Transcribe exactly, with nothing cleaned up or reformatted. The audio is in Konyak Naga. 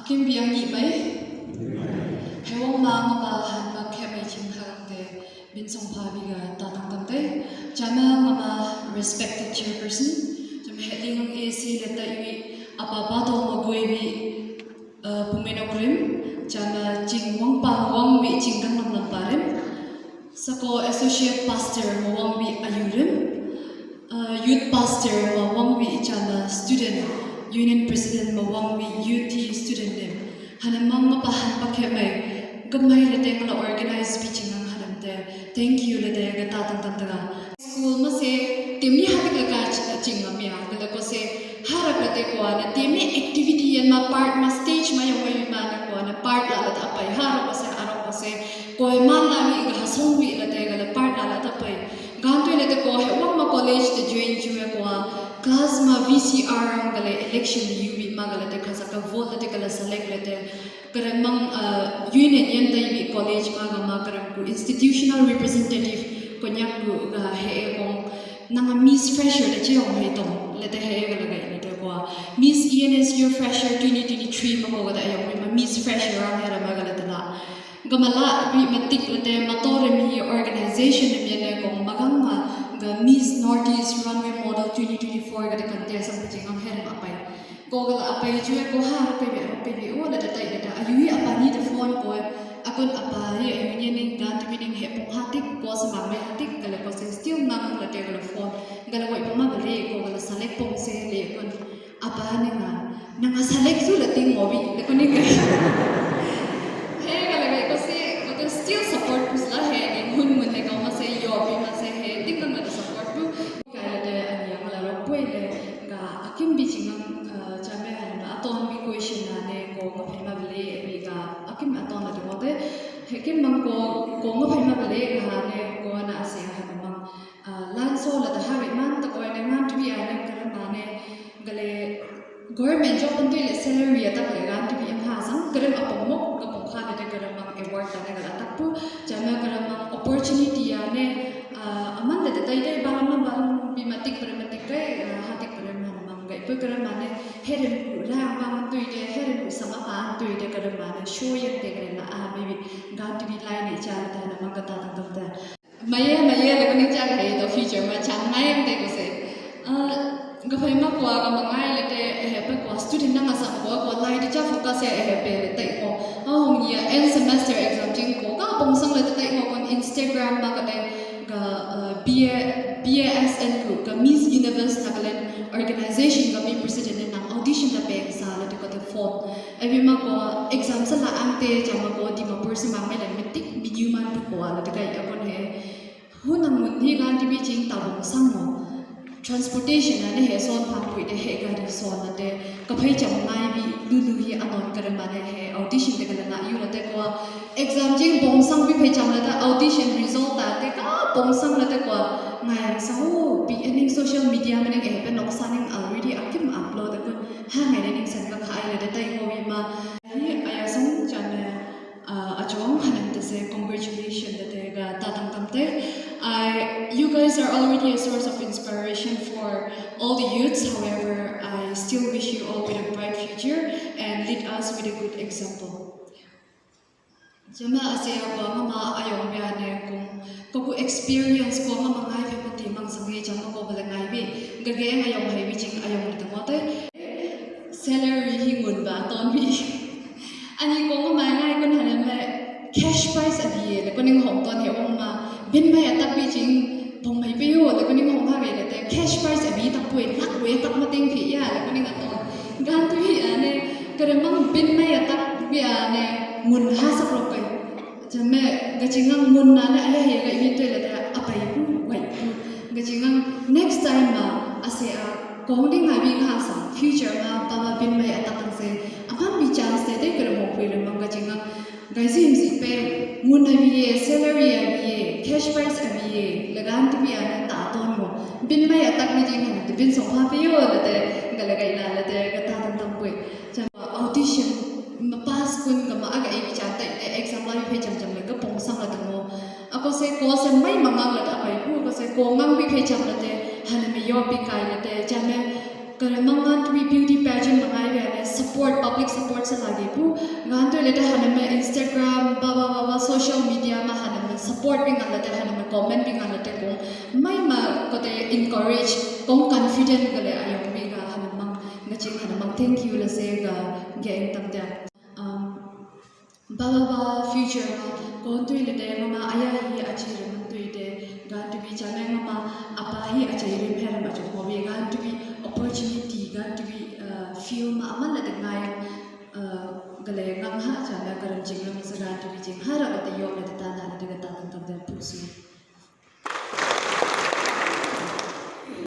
Kimbiang ni mai. Hewang ma ngama han ma kemai ching hang te bin song pha bi ga ta tang tang te. Chama ngama respected chairperson. Chama heading ang A C le ta iwi apa pa to ma goi bi, uh, pumeno krim. Chama ching wang pa wang wi ching dang nam nam parim. Sako associate pastor ma wang wi ayurim. Uh, youth pastor ma wang wi chama student, union president ma wang wi U T student dem. Hanam mang ma pa han pa kemai. Gamai le te ngala organize bi ching ang hanam te. Thank you le te ga ta tang tang tang. School ma se temi hatik le ka ching ma mia. Gala ko se harap le te ko ana temi activity yan ma part ma stage ma yong ma yong ma na ko ana part la la ta pai harap ko se harap ko se ko man la mi ga hasong wi le te gala part la la ta pai. Gantui le te ko he wang ma college te join ju e ko a class ma V C R ang gale election yu wi ma gale te khasa ka vote le te gala select le te. Karemang, uh, union yan ta iwi college ma ga ma karem ku institutional representative ko nyak ku ga he e kong nanga Miss Fresher le che ong he tong le te he e gala ga le te ko a Miss E N S U Fresher twenty twenty-three ma ko ga ta yong ma Miss Fresher ang he ra ma gale te la. Gamala bi matik le te matore mi organization ne mi ne kong magang ma ga Miss Northeast Runway Model twenty twenty-four ga de contest ang paching ang her apai. Ko gala apai ju e ko ha apai bi apai bi o le te tai le te ayui apa ni de phone ko akun apa ye ayui ne ning ga tu bi ning he pong hatik ko sama me hatik gala ko se still ngang le te gala phone gala wai pa ma bale ko gala select pong se le kun. Apa ni nga, nanga select su la ting mo bi, le ko ni nga. He ka la ko se, ko te still support pus la he, ni hun mun he ka ma se yo bi ma se he, ting ka ma support pu. Ka la te ani yang la ro pui le, ka akim bi ching ang, uh, chame han ma aton bi question na ne ko nga phai ma bale bi ka akim aton la te mo te. He kim mang ko, ko nga phai ma bale ka ha ne ko na ase ha mang. Uh, lan so la ta ha bi man ta ko ne ngan tu bi a ne ka ma ne. Gale government job pun tu le salary atak le gan tu bi ang ha sang kerem apong mok ga pong kha le de kerem ang award ta ne gala tak pu jama kerem ang opportunity ya ne, ah, aman le de tai dai balam na balam bi matik kerem matik dai, ah, hatik kerem na mang gai pu kerem ne herem ku la ba man tu de herem ku sama pa tu de kerem ne show yang de kerem na a maybe gan tu bi lai ne cha ta na mang ga ta tang tang ta. Maya, maya, le kuning chak hai to future ma chang ngai ang te ko se. Ah, ga phai ma kwa ga ma ngai le te he pe kwa student na ma sa kwa kwa lai de cha focus ya he pe le tai ko. Ah, hong ya end semester exam jing ko ka pong sang le te tai ko kon Instagram ma ka te ga, ah, B A, B A S N group ga Miss Universe Nagaland organization ga mi president ne nang audition da pe sa le te ko te form. Ebi ma ko exam sa la ang te jama ko Dimapur sa ma mai le metik minu man tu ko la te kai akon he. Hu nang mun hi gan ti bi ching ta bong sang mo. Transportation na ne he son phang pui de he gari son na te ka phai cham ngai bi lu lu hi anon ka ma ne he audition te ka la na yu la te ko exam jing bong sang bi phai cham la ta audition result ta te ka bong sang la te ko ngai ang sa ho bi ening social media ma ne he pe nok sa ning already akim upload ko ha ngai ne ning san ka khai la te tai ko bi ma. Hi, aya song chan, uh, achong hanan te se congratulations te te ga ta tang tam te. I, you guys are already a source of inspiration for all the youths. However, I still wish you all with a bright future and lead us with a good example. Jama ase a kwa mama ayong bia ne kong ko ku experience ko mama ngai phe pati mang sang ye jama ko bala ngai bi ga ge ayong hai bi jing ayong ta mo te. Salary hi ngun ba ton bi. Ani ko ma mai ngai kun hanan mai cash prize a bi le ko ning hong ton he ong ma bin mai atak bi jing bong mai pe yo le ko ning hong ha le te cash prize a bi tak pui lak we tak ma teng phi ya le ko ning a ton. Gan tu hi a ne ka re mang bin mai atak bi a ne ngun ha sak ro pe. Jame ga jing ang ngun na ne a ya he ga i mi te le te a pai pu wai pu. Ga jing ang next time ma ase a Kong ding ngai bi nga sa future ma pa ma bin mai atak ang se. Aman bi chance te te kere mo pui le mang ka jing ang. Gai sim si pe ngun a bi ye, salary a bi ye, cash prize a bi ye, le gan ti bi a na ta ton mo. Bin mai atak ni jing ang te bin so pa pi yo le te ga le gai na le te ga ta ton ton pui. Jam audition ma pass kun ga ma aga e bi chan te exam la bi pe jam jam le ga pong sang la te mo. Ako se ko se mai mangang la ta pai ku ko se ko ngang bi pe jam la te hana me yo bi kai la te jam me. Kare mangan tu bi beauty pageant mangai be ane support, public support sa lagi pu. Ngan tu lete haname Instagram, ba ba ba ba social media ma haname support bi ngan lete, haname comment bi ngan lete kong. Mai ma kote encourage, kong confident gale ayong bi ga hanamang, ngaching hanamang thank you la se ga gaeng tam te. Um, ba ba ba future ma kong tu lete